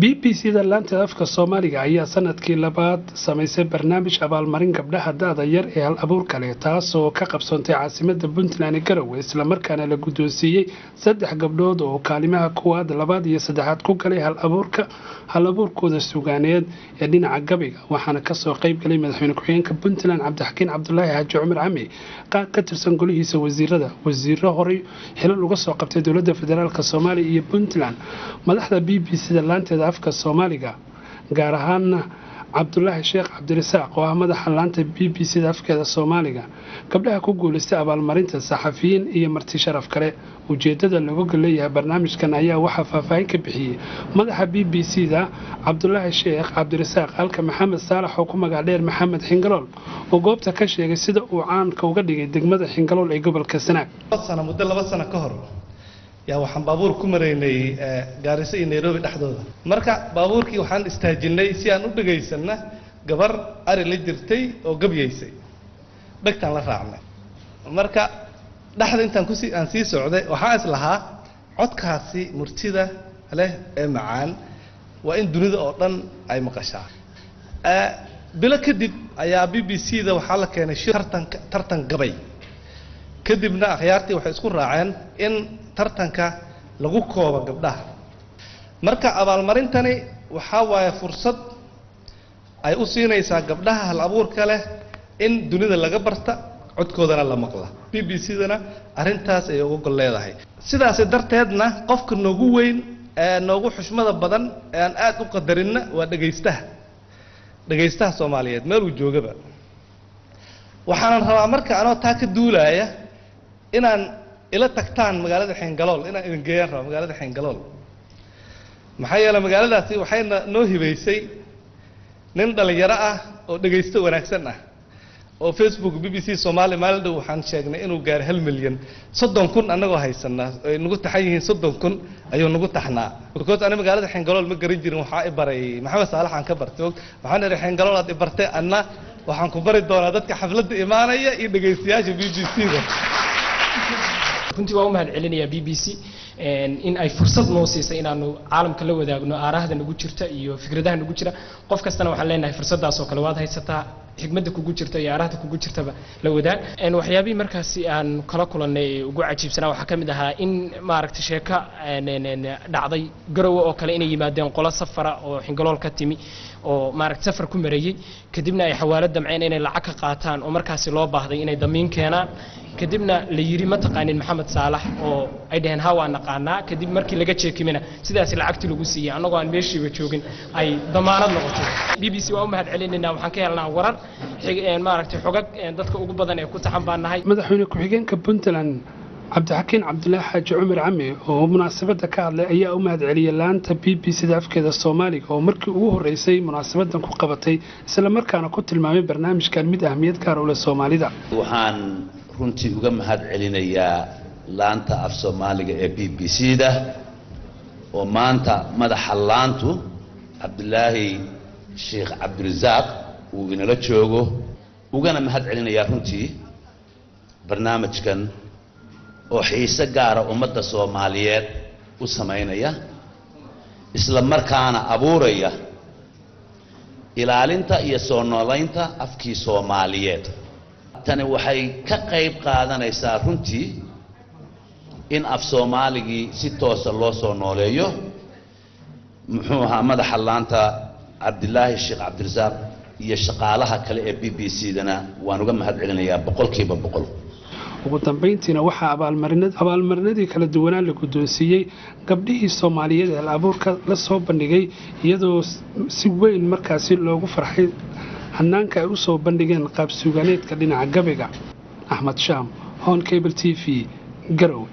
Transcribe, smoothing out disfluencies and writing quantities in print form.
BBC da laanta afka Soomaaliga ayaa sanadkii labaad samaysay barnaamij abaalmarin gabdhaha da'da yar ee hal abuurka leh, taasoo ka qabsoontay caasimada Puntland ee Garowe, islamarkaana la guddoonsiiyey 3 gabdhood oo kaalimaha koowaad, labaad iyo saddexaad ku galay hal abuurka hal abuurkooda sugaaneed ee dhinaca gabayga. Waxaana kasoo qayb galay madaxweyne ku-xigeenka Puntland Cabdixakiin Cabdulaahi Xaaji Cumar Cami, qaar ka tirsan golihiisa wasiirada, wasiiro horey xilal uga soo qabtay dowladda federaalk Soomaaliya iyo Puntland, madaxda BBC da laanteeda afka Soomaaliga, gaar ahaana Cabdulaahi Sheekh Cabdirasaaq oo ah madaxa laanta BBC da afkeeda Soomaaliga, gabdhaha ku guuleystay abaalmarinta, saxafiyiin iyo marti sharaf kale. Ujeedada looga leeyahay barnaamijkan ayaa waxaa faahfaahin ka bixiyey madaxa BBC da Cabdulaahi Sheekh Cabdirasaaq, halka Maxamed Saalax oo ku magac dheer Maxamed Xingalool oo goobta ka sheegay sida uu caanka uga dhigay degmada Xingalool ee gobolka Sanaag. Muddo 2 sano ka hor yaa waxaan baabuur ku maraynay Gaariso iyo Nairobi dhexdooda. Marka baabuurkii waxaan istaajinay si aan u dhegaysanna gabar ari la jirtay oo gabyaysay, dhegtaan la raacnay. Marka dhexda intaan kusii aan sii socday waxaan is lahaa codkaasi murtida leh ee macaan waa in dunida oo dhan ay maqashaa. Bilo kadib ayaa BBC da waxaa la keenay shir tartan gabay. Kadibna akhyaartii waxay isku raaceen in tartanka lagu koobo gabdhaha. Marka abaalmarintani waxaa waaye fursad ay u siinaysaa gabdhaha hal abuurka leh in dunida laga barta, codkoodana la maqla. BBC dana arrintaas ay uga gol leedahay. Sidaasi darteedna qofka noogu weyn ee noogu xushmada badan ee aan aad u qadarinna waa dhegaystaha, dhegaystaha Soomaaliyeed meel uu joogaba. Waxaanan rabaa marka anoo taa ka duulaaya inaan ila tagtaan magaalada Xeengalool, inaan idin geeyaan rabaa magaalada Xeengalool. Maxaa yeelay magaaladaasi waxayna noo hibaysay nin dhalinyaro ah oo dhegaysto wanaagsan ah oo Facebook BBC Soomaali maalin dhow waxaan sheegnay inuu gaaray 1 milyan 30,000, annagoo haysanaa ay nagu taxan yihiin 30,000 ayuu nagu taxnaa. Because ani magaalada Xeengalool ma garan jirin, waxaa i baray Maxamed Saalax aan ka bartay. Waxaan idhi Xeengalool aad i bartay, anna waxaan ku bari doonaa dadka xafladda imaanaya iyo dhegaystayaasha BBC da. Runtii waa u mahad celinayaa BBC in ay fursad noo siisay inaanu caalamka la wadaagno aarahda nagu jirta iyo fikradaha nagu jira. Qof kastana waxaan leenahay fursaddaas oo kale waad haysataa, xikmadda kugu jirta iyo aarahda kugu jirtaba la wadaag. Waxyaabihii markaasi aan kala kulannay ee ugu cajiibsanaa waxaa ka mid ahaa in maaragtay sheeko dhacday Garowe oo kale inay yimaadeen qolo safara oo Xingalool ka timi oo maaragtay safar ku marayey, kadibna ay xawaalo damceen inay lacag ka qaataan oo markaasi loo baahday inay damiin keenaan. Kadibna la yidhi ma taqaanin Maxamed Saalax, oo ay dhaheen ha waa naqaanaa. Kadib markii laga jeekimina sidaas lacagtii lagu siiyey annagoo aan meeshiiba joogin ay damaanad noqotay. BBC waa u mahad celinaynaa, waxaan ka helnaa warar maaragtay xogag dadka ugu badan ee ku taxan baan nahay. Madaxweyne ku-xigeenka Puntland Cabdixakiin Cabdulaahi Xaaji Cumar Cami oo munaasabadda ka hadlay ayaa u mahad celiyey laanta BBC da afkeeda Soomaaliga oo markii ugu horreysay munaasabadan ku qabatay, islamarkaana ku tilmaamay barnaamijkan mid ahmiyad gaar u leh Soomaalida. Waxaan runtii uga mahad celinayaa laanta af Soomaaliga ee BBC da oo maanta madaxa laantu Cabdulaahi Sheekh Cabdirasaaq uu inala joogo, ugana mahad celinayaa runtii barnaamijkan oo xiise gaara ummadda Soomaaliyeed u samaynaya, isla markaana abuuraya ilaalinta iyo soo noolaynta afkii Soomaaliyeed. Tani waxay ka qayb qaadanaysaa runtii in af Soomaaligii si toosa loo soo nooleeyo. Muxuu ahaa madaxa laanta Cabdilaahi Sheekh Cabdirasaaq iyo shaqaalaha kale ee BBC dana waan uga mahad celinayaa 100%. Ugu dambeyntiina waxaa abaalmarinadii kala duwanaa la guddoonsiiyey gabdhihii Soomaaliyeed ee hal abuurka la soo bandhigay, iyadoo si weyn markaasi loogu farxay hanaanka ay u soo bandhigeen qaab suugaaneedka dhinaca gabayga. Axmed Shaam, Horn Cable TV, Garowe.